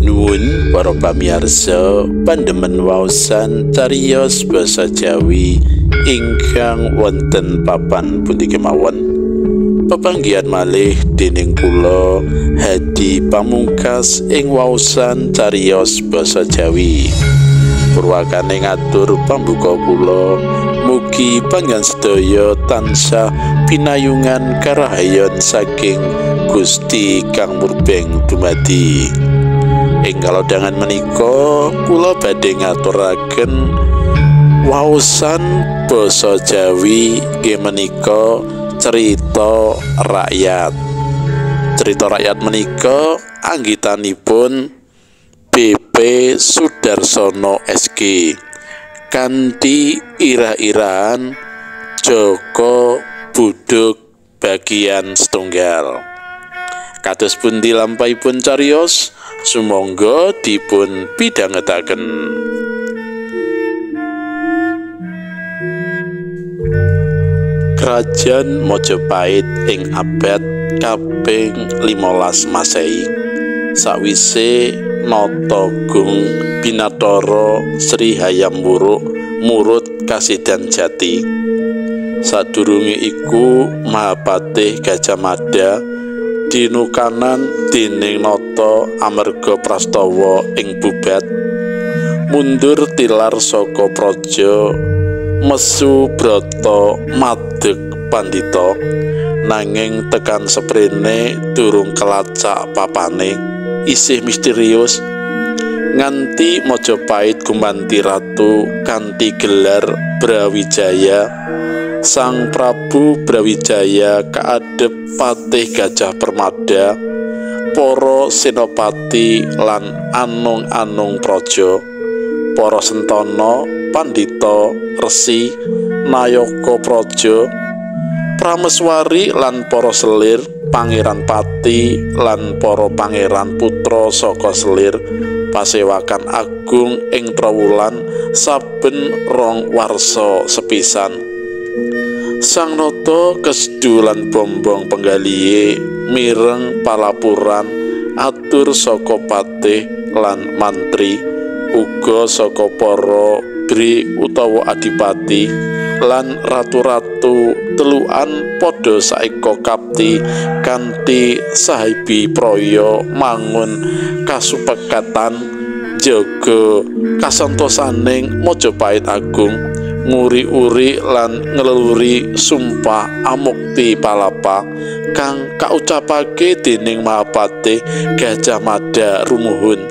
Nuwun para pamirsa pandemen waosan cariyos basa Jawi ingkang wonten papan pundi kemawon. Pepanggihan malih dening kula Hadi Pamungkas ing waosan cariyos basa Jawi. Purwakane ngatur pambuka kula, mugi panjenengan sedaya tansah pinayungan karahayon saking Gusti Kang Murbeng dumadi. Ing kalodhangan menika kula badhe ngaturaken waosan basa Jawi inggih menika cerita rakyat. Cerita rakyat menika anggitanipun BP Sudarsono SG kanthi irah-irahan Joko Buduk bagian setunggal. Kados pundi lampahipun cariyos, sumangga dipun pidhangetaken. Kerajaan Majapahit ing abad kaping 15 Masehi sawise Nata Gung Binatara Sri Hayam Wuruk murut kasidan jati. Sadurunge iku Mahapatih Gajah Mada dinukanan dening Nata amarga prastawa ing Bubat, mundur tilar saka praja mesu brata madeg pandhita, nanging tekan seprene durung kelacak papane, isih misterius nganti Majapahit gumanti ratu kanthi gelar Brawijaya. Sang Prabu Brawijaya kaadhep Patih Gajah Permada, para senopati lan anung-anung praja, para sentana, pandhita, resi, nayaka praja, prameswari lan para selir, pangeran pati lan para pangeran putra saka selir pasewakan agung ing Trawulan saben rong warsa sepisan. Sang Nata kesdu lan bombong penggalihe mireng palapuran atur saka patih lan mantri, uga saka para bri utawa adipati lan ratu-ratu telukan padha saeka kapti kanthi sahibi praya mangun kasupekatan jaga kasantosaning Majapahit agung, nguri-uri lan ngleluri sumpah amukti palapa kang kaucapake dening Mahapatih Gajah Mada rumuhun.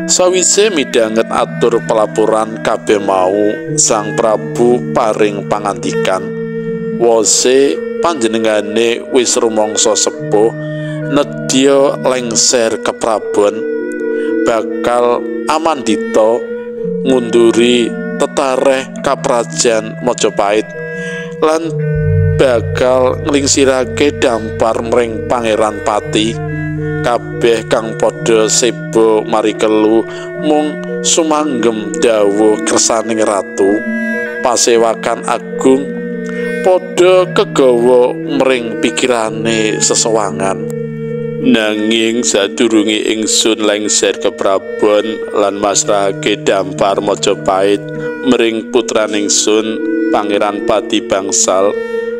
Sawise midhanget atur pelaporan kabeh mau, Sang Prabu paring pangandikan, wose panjenengane wis rumangsa sepuh nedya lengser keprabon, bakal amandita ngunduri tetareh kaprajan Majapahit lan bakal nglingsirake dampar mring Pangeran Pati. Kabeh kang padha seba marikelu mung sumanggem dawuh kersaning ratu. Pasewakan agung padha kegawa mring pikirane sesewangan. Nanging sadurunge ingsun lengser keprabon lan masrahake dampar Majapahit mring putraning sun Pangeran Pati Bangsal,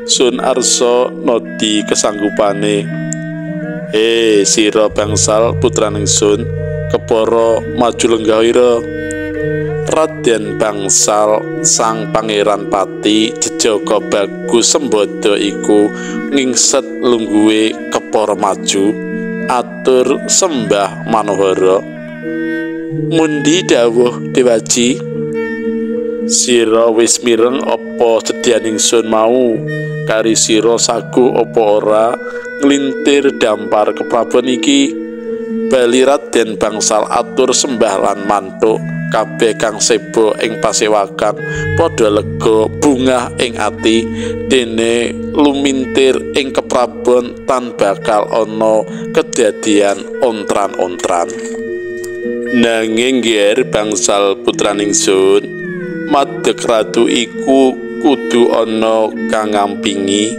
sun arsa nodi kesanggupane. Sira Bangsal putraning sun, kepara maju lenggah ira. Raden Bangsal sang Pangeran Pati jejaka bagus sembada iku ngingset lungguhe kepara maju atur sembah manohara. Mundi dawuh Dewaji, sira wis mireng apa sedyaning sun mau? Kari sira sagu apa ora nglintir dampar keprabon iki? Bali Raden Bangsal atur sembah lan mantuk. Kabeh kang seba ing pasewakan padha lega bungah ing ati dene lumintir ing keprabon tan bakal ana kedadian ontran-ontran. Nanging ger Bangsal putraning sun, madeg ratu iku kudu ana kang ngampingi,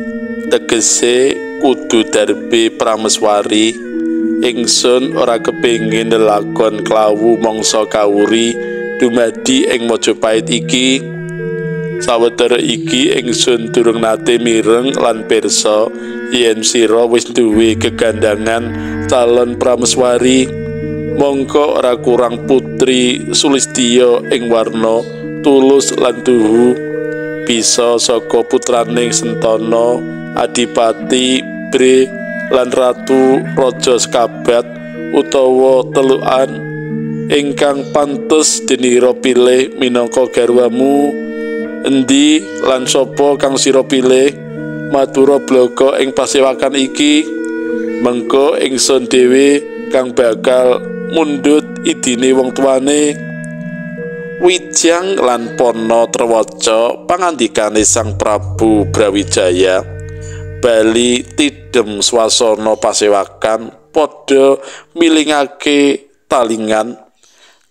tegese kudu darbe prameswari. Ingsun ora kepengin lelakon klawu mangsa kawuri dumadi ing Majapahit iki. Sawetara iki ingsun durung nate mireng lan pirsa yen sira wis duwe gegandangan calon prameswari. Mongko ora kurang putri Sulistiya ing warna tulus lan tuhu, bisa saka putraning Sentana Adipati Bre lan Ratu Raja Sekabat utawa telukan ingkang pantes dinira pilih minangka garwamu. Endi lan sapa kang sira pilih? Matura blaka ing pasewakan iki. Mengko ingsun dhewe kang bakal mundhut idine wong tuane. Wijang lan Pana trewaca pangandikane Sang Prabu Brawijaya. Bali tidem swasana pasewakan padha milingake talingan,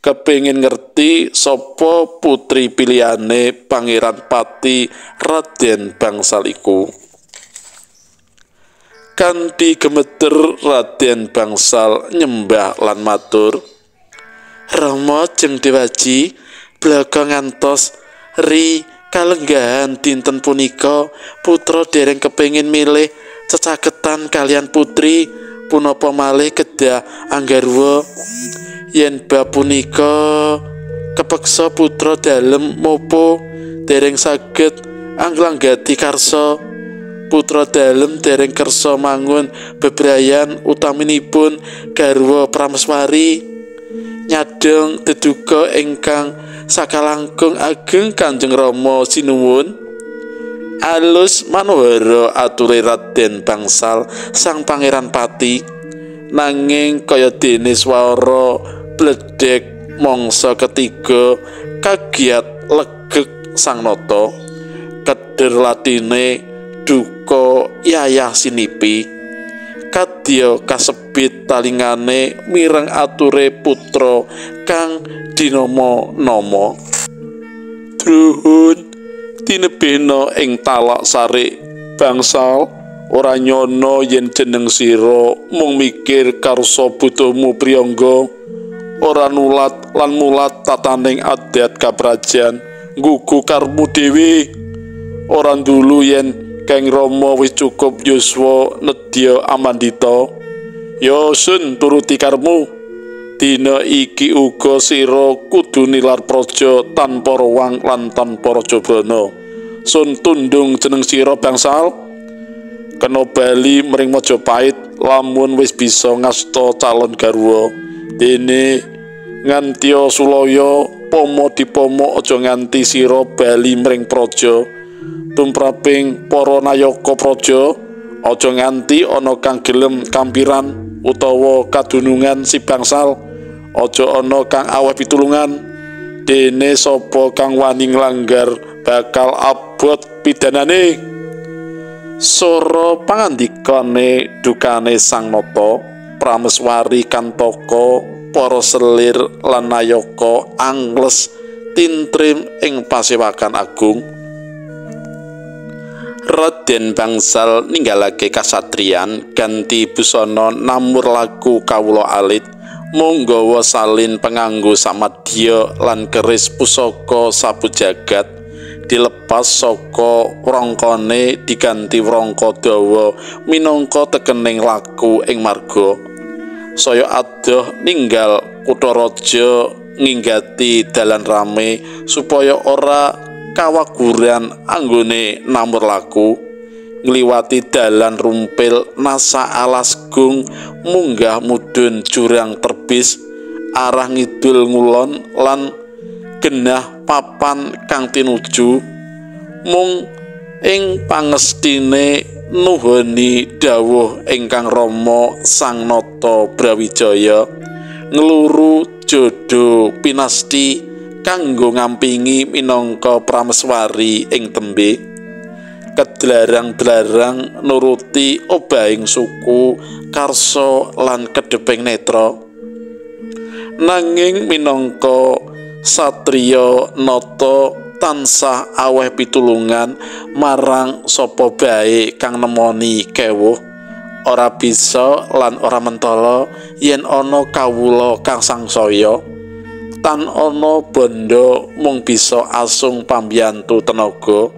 kepengin ngerti sapa putri pilihane Pangeran Pati Raden Bangsal iku. Kanthi gemeter Raden Bangsal nyembah lan matur, "Rama jeng Dewaji, blaka ngantos ri kalenggahan dinten punika putra dereng kepengin milih cecaketan kalian putri punapa malih kedah anggarwa. Yen bab punika kepeksa putra dalem mopo dereng saged anglanggati karsa. Putra dalem dereng kersa mangun bebrayan utaminipun garwa prameswari. Nyadong deduka ingkang sakalangkung ageng Kanjeng Rama sinuwun." Alus manohara ature Raden Bangsal sang Pangeran Pati, nanging kaya dene swara bledhek mangsa ketiga kagiat legeg sang nata. Keder latine duka yayah sinipi. Kadya kasebit talingane mireng ature putra kang dinama-nama. "Druhun tinebena ing talak sarik Bangsal, ora nyono yen jeneng sira mung mikir karsa butuhmu priyangga, ora nulat lan mulat tataning adat kaprajan nggugu karepmu dhewe. Ora ndulu yen Kang Rama wis cukup yuswa nedya amandita. Ya sun turuti karepmu. Dina iki uga sira kudu nilar praja tanpa rowang lan tanpa raja brana. Sun tundung jeneng sira Bangsal. Kena bali mring Majapahit lamun wis bisa ngasta calon garwa. Dene ngantiya sulaya pomo dipomo aja nganti sira bali mring praja. Tumraping para nayaka praja aja nganti ana kang gelem kampiran utawa kadunungan si Bangsal. Aja ana kang aweh pitulungan. Dene sapa kang wani nglanggar bakal abot pidanane." Sora pangandikane dukane sang nata, prameswari kantaka, para selir lan nayaka angles tintrim ing pasewakan agung. Raden Bangsal ninggalake kasatriyan ganti busana namur laku kawula alit, mung nggawa salin penganggo samadya lan keris pusaka sapu jagat, dilepas saka wrangkane diganti wrangka dawa minangka tekening laku ing marga. Saya adoh ninggal kutha raja nginggati dalan rame supaya ora kawaguran anggone namur laku, ngliwati dalan rumpil nasa alas gung munggah mudhun jurang terbis arah ngidul ngulon lan genah papan kang tinuju. Mung ing pangestine nuhoni dawuh ingkang Rama Sang Nata Brawijaya ngluru jodo pinasti kanggo ngampingi minangka prameswari ing tembe. Kedlarang-dlarang nuruti obahing suku karsa lan kedheping netra. Nanging minangka satriya nata tansah aweh pitulungan marang sapa bae kang nemoni kewuh, Ora bisa lan ora mentala yen ana kawula kang sangsaya, tan ana bondo mung bisa asung pambiyantu tenaga.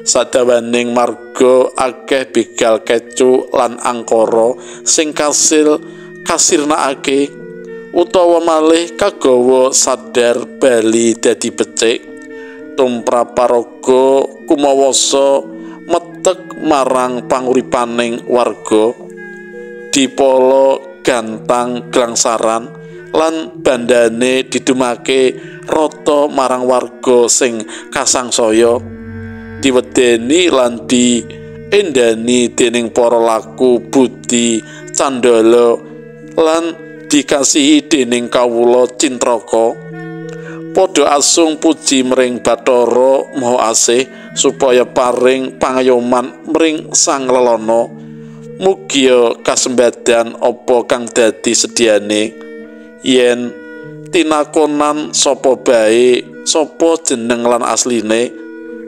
Sadawaning marga akeh begal kecu lan angkara sing kasil kasirnakake utawa malih kagawa sadar bali dadi becik. Tumrap paraga kumawasa metek marang panguripaning warga, dipala gantang glangsaran lan bandane didumake rata marang warga sing kasangsaya, diwedeni lan diendani dening para laku budi candala lan dikasihi dening kawula cintraka. Padha asung puji mring Bathara Maha Asih supaya paring pangayoman mring Sang Lelana. Mugia kasembadan apa kang dadi sediane yen tinakonan sapa bae, sapa jeneng lan asline,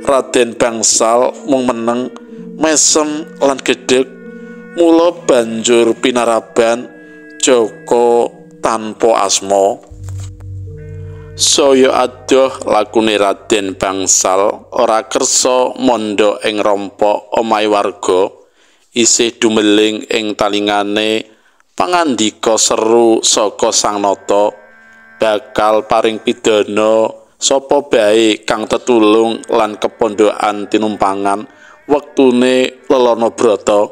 Raden Bangsal mung meneng, mesem lan gedhek. Mula banjur pinaraban Jaka tanpa asma. Saya adoh lakune Raden Bangsal ora kersa mondhok ing rompok omahe warga, isih dumeling ing talingane pangandika seru saka Sang Nata bakal paring pidana sapa bae kang tetulung lan kepondhokan tinumpangan wektune lelana brata.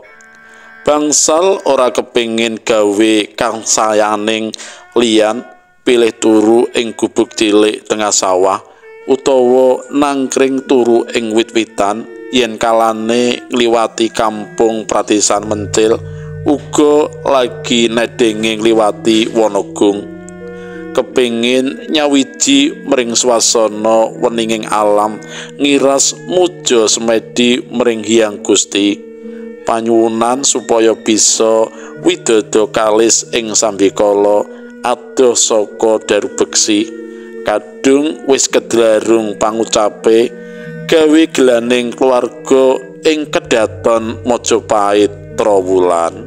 Bangsal ora kepingin gawe kang sayaning liyan, pilih turu ing gubuk cilik tengah sawah utawa nangkring turu ing wit-witan yen kalane ngliwati kampung Pratisan Mencil, uga lagi nedenge ngliwati Wonogung. Kepingin nyawiji mring swasana weninging alam, ngiras muja semedi mring Hyang Gusti panyuwunan supaya bisa widodo kalis ing sambikala adoh saka Daru Beksi. Kadung wis kedlarung pangucape gawe gelaning keluarga ing kedaton Majapahit Trawulan.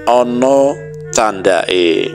Ana candhake.